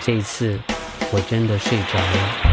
这一次，我真的睡着了。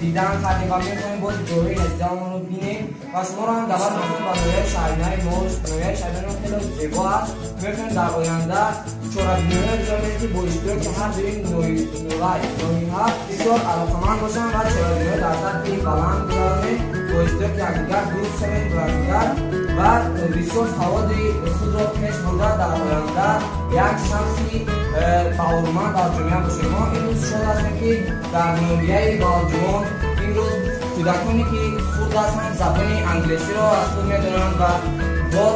دیدن کردیم و میخوایم باز دوره ندیدمون رو بینیم و شما رو هم دعوت میکنیم به نویه شهرینای ما. نویه شهرینای ما خیلی زیبا است. میخوایم در آینده چورابینی‌های بذاریم که با اشتراک هر دوی نویه بسیار علاقه‌مند باشن و چورابینی‌های در سطح بلند بذاریم، با اشتراک یکدیگر دوست شویم، با یکدیگر ва бисёр саводи худро пеш бурда дар оянда як шахси баҳурманд дар ҷомеа бошем. Мо имрӯз шод ҳастем, ки дар ноҳияи Балҷувон имрӯз кӯдаконе ки хурд ҳастанд, забони англисиро аз худ медонанд ва боз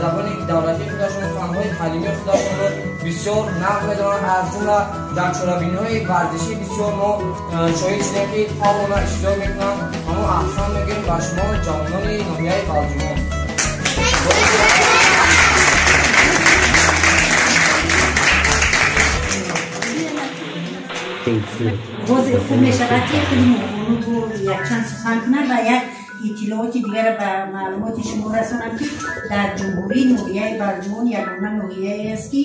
забони давлатии худашон, фанҳои таълимии худашонро бисёр нағз медонанд. Аз ҷумла дар чорабиниҳои варзишӣ бисёр мо шоҳид шудем, ки фаъолона иштирок мекунанд ва мо аҳсан мегӯем ба шумо, ҷавонони ноҳияи Балҷувон. Боз хуб мешавад, ки худи Моҳбону якчанд сухан кунад ва як иттилооти дигарро ба маълумоти шумо расонам, ки дар ҷумҳурии ноҳияи Балҷувон ягона ноҳияе аст, ки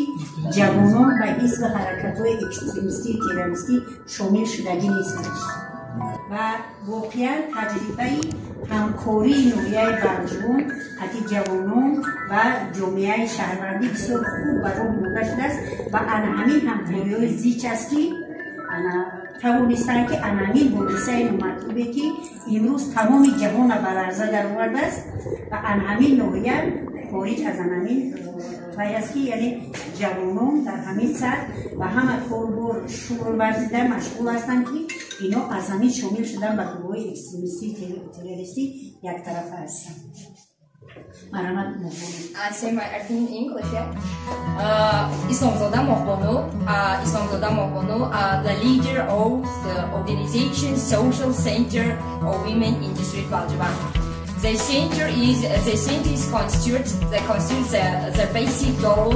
ҷавонон ба ҳизбу ҳаракатҳои экстремистию террористӣ шомил шудагӣ нестанд. Ва воқеан таҷрибаи ҳамкории ноҳияи Балҷувон ати ҷавонон ва ҷомеаи шаҳрвандӣ бисёр хуб ба роҳ монда шудааст ва ана ҳамин ҳамкориҳои зич аст, ки тавонистанд, ки ана ҳамин ҳодисаи номатлубе, ки имрӯз тамоми ҷаҳонро ба ларза даровардааст, ва ана ҳамин ноҳия хориҷ аз ана ҳамин вай аст, ки яъне ҷавонон дар ҳамин сатҳ ба ҳама корбор шуғл варзида машғул ҳастанд, ки ино аз ҳамин шомил шудан ба гурӯҳҳои экстремистӣ террористӣ яктарафа ҳастанд. Марҳамат, Моҳбону. I say my acting in English, yeah. Islamzoda Mohbonu, Islamzoda Mohbonu, the leader of the organization Social Center of Women in District Baljuvan. The center is constitute the constitutes the basic goal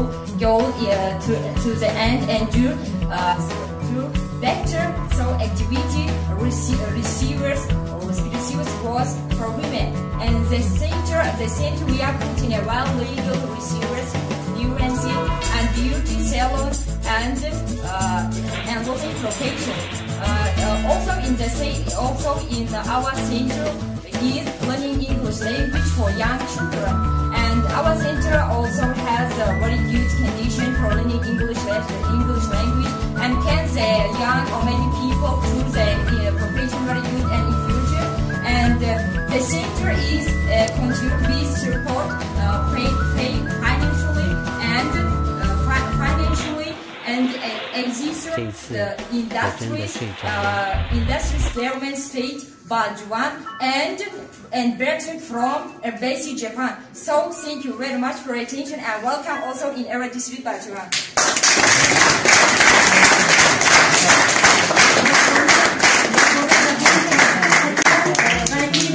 to the end and do to better so activity receivers or receivers was for women. And the center we are putting a well legal receivers, utensil and beauty salon and women location. Also in the same, also in our center is learning English language for young children. And our center also has a very good condition for learning English language and can the young or many people to the profession very good and in future. And the center is continue with support pay financially and financially and exists the industries government state Baljuvan and Britain from embassy Japan. So thank you very much for attention and welcome also in our district Baljuvan.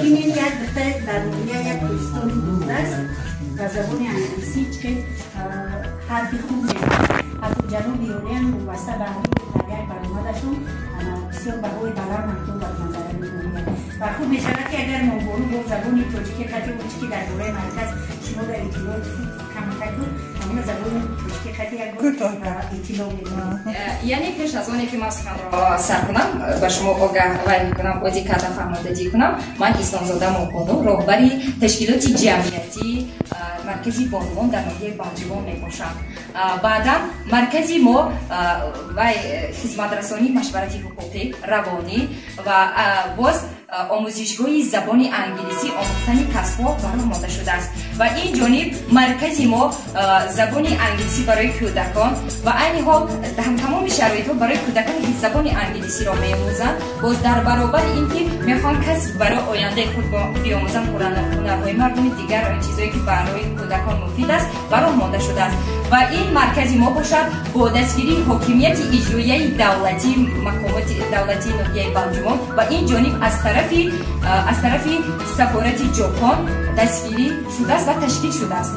Бинед, як духтар дар ноҳия, як кӯҳистони дурдаст, ба забони англисӣ чӣ ҳарфи хуб мезанад. Ҳатто ҷаноби олиам вобаста ба ҳамин дар як баромадашон бисёр баҳои баланд маҳдум ба назара мегӯяд. Ва хуб мешавад, ки агар Моҳбону бо забони тоҷикӣ қати он чи ки дар бораи марказ шумо дар иттилооти худ камакак буд, ҳамона забони тоҷикӣ қати як бор иттилоъ медиҳед. Яъне пеш аз оне ки ман суханро сар кунам, ба шумо огаҳ вай мекунам, оддӣ карда фаҳмондадӣ кунам. Ман Исломзода Моҳбону, роҳбари ташкилоти ҷамъиятии маркази бонувон дар ноҳияи Балҷувон мебошам. Баъдан маркази мо вай хизматрасонии машварати ҳуқуқӣ, равонӣ ва боз омӯзишгоҳи забони англисӣ, омӯхтани касбҳо ба роҳ монда шудааст. Ва ин ҷониб маркази мо забони англисӣ барои кӯдакон ва айни ҳол тамоми шароитҳо барои кӯдаконе ки забони англисиро меомӯзанд, боз дар баробари ин ки мехоҳанд касб барои ояндаи худ биомӯзанд, ҳунарҳои мардуми, дигар чизое ки барои кӯдакон муфид аст, ба роҳ монда шудааст. Ва ин маркази мо бошад бо дастгирии ҳокимияти иҷроияи давлатӣ, мақомоти давлатии ноҳияи Балҷувон ва ин ҷониб аз тарафи сафорати Ҷопон дастгирӣ шудааст ва ташкил шудааст.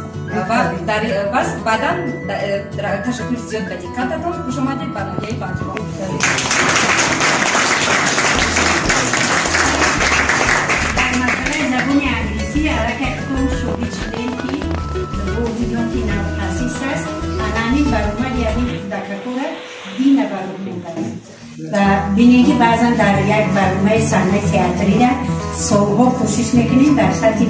Ва бас баъдан ташаккури зиёд ба диққататон. Хушомадед ба ноҳияи Балҷувон. Дар масъалаи забони англисӣ аллакай худтон шоҳид шудем, ки бо вуҷуди он ки навтаъсис аст, ана ҳамин баромади ҳамин кӯдакакора дина ба роҳ мондаанд. Ва бинед, ки баъзан дар як барномаи саҳнаи театрира солҳо кӯшиш мекунем дар сатҳи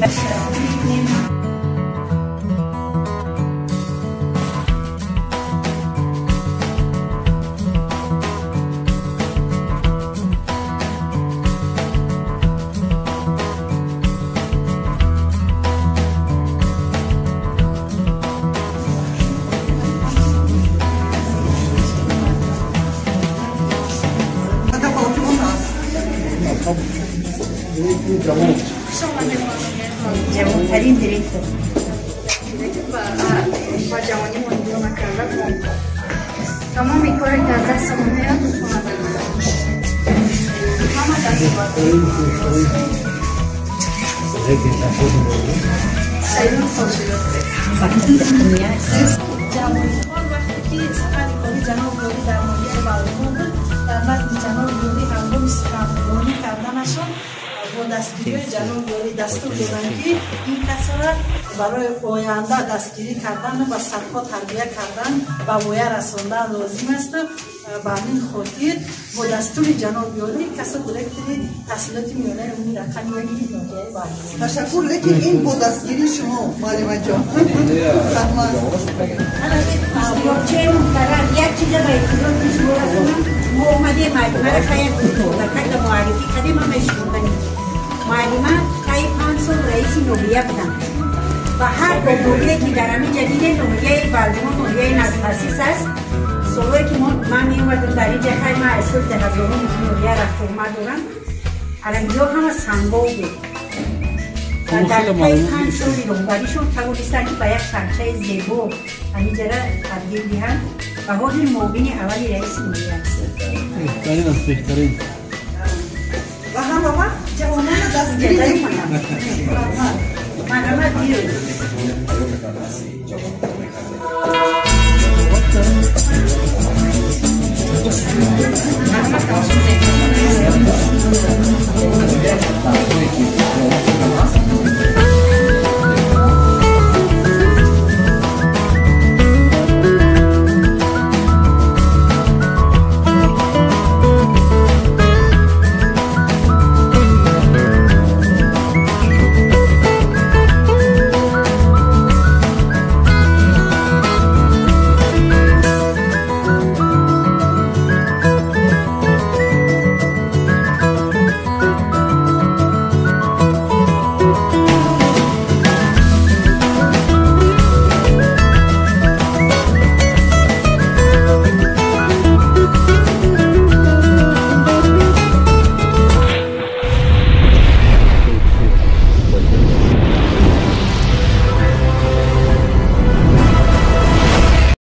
ҷавон. Ҷавонтарин директор. Ба ҷавонӣ мо нигоҳ накарда, тамоми коре ки аз дастамон меояд, ҳама дастовард. Ҷавонхон вақте ки сафари кори ҷаноби олӣ дар ноҳияи Балҷувон буд, дар назди ҷаноби олӣ ҳангоми суханронӣ карданашон бо дастгириҳои ҷаноби олӣ дастур доданд, ки ин касора барои оянда дастгирӣ кардану ба садҳо тарбия кардан, ба воя расондан лозим асту ба ҳамин хотир бо дастури ҷаноби олӣ касо директори таҳсилоти миёнаи умумӣ рақами яки ноҳияи Балҷувон. Ташаккур, лекин ин бо дастгирии шумо, муаллимаҷон. Раҳмат. Ёрчаи муҳтарам, як чиза ба иттилои шумо расонам. Мо омадем, муаллимаро хая кӯтоҳакарда муаррифӣ кардем, ҳамаи шумода. Муаллима таи 5 сол раиси ноҳия буданд ва ҳар ноҳия ки дар ҳамин ҷа дидем, ноҳияи Балҷувон ноҳияи навтаъсис аст. Солҳое ки ман меомадам дар инҷа, хай ман аз соли 2000 ноҳия рафтуомад дорам, арамиҷо ҳама сангов буд ва дар таи 5 соли роҳбаришон тавонистанд, ки ба як шаҳрчаи зебо ҳаминҷара табдил диҳанд ва ҳозир муовини аввали раиси ноҳия аст. Беҳтарин аст, беҳтарин. Ва ҳама вақт ҷавононро дастгирӣ мекунад. Раҳмат. Марҳамат, биёед.